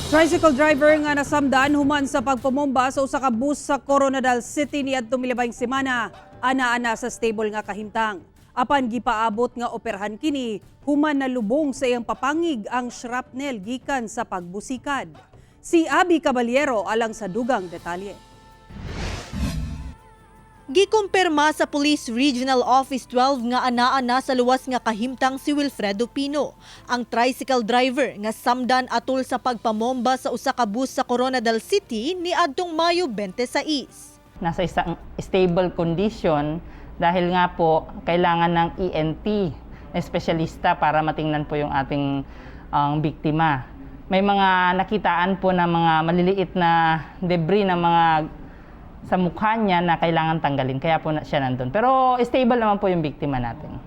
Tricycle driver nga nasamdan human sa pagpumomba sa usa ka bus sa Koronadal City niadtong milabay semana, ana-ana sa stable nga kahimtang. Apan gipaabot nga operahan kini human nalubong sa iyang papangig ang shrapnel gikan sa pagbusikad. Si Abby Caballero alang sa dugang detalye. Gikumpirma sa Police Regional Office 12 nga anaa-ana sa luwas nga kahimtang si Wilfredo Pino, ang tricycle driver nga samdan atol sa pagpamomba sa usa ka bus sa Koronadal City niadtong Mayo 26. Nasa isang stable condition dahil nga po kailangan ng ENT na espesyalista para matingnan po yung ating ang biktima. May mga nakitaan po na mga maliliit na debris na mga sa mukha niya na kailangan tanggalin. Kaya po siya nandun. Pero stable naman po yung biktima natin.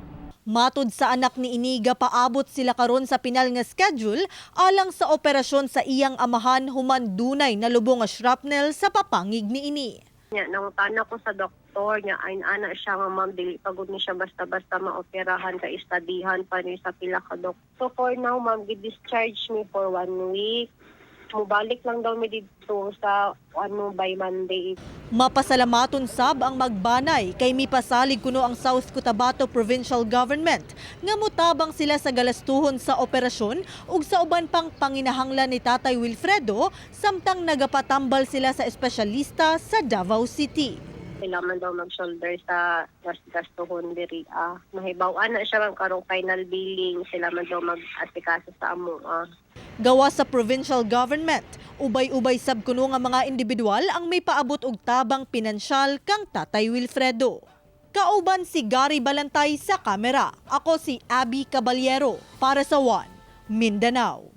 Matod sa anak ni Iniga, paabot sila karon sa pinal nga schedule alang sa operasyon sa iyang amahan human dunay nalubong nga shrapnel sa papangig ni ini. Nya nangutana ko sa doktor niya, ay ana siya nga, "Ma'am, dili pagod ni siya basta-basta maoperahan kay istadihan pa ni sa pila ka dok." So for now, ma'am, gi-discharge me for one week. Mubalik lang daw mi didto sa ano by Monday. Mapasalamaton sab ang magbanay kay mipasalig kuno ang South Cotabato Provincial Government nga mutabang sila sa galastuhon sa operasyon ug sa uban pang panginahanglan ni Tatay Wilfredo samtang nagapatambal sila sa espesyalista sa Davao City. Sila man daw mag-shoulder sa gastuhon diri ah. Mahibaw-an na siya, ma'am, karong final billing, sila man daw mag-asikaso sa amo ah. Gawa sa provincial government, ubay-ubay sab kuno nga mga individual ang may paabot og tabang pinansyal kang Tatay Wilfredo. Kauban si Gary Balantay sa kamera. Ako si Abby Caballero para sa One Mindanao.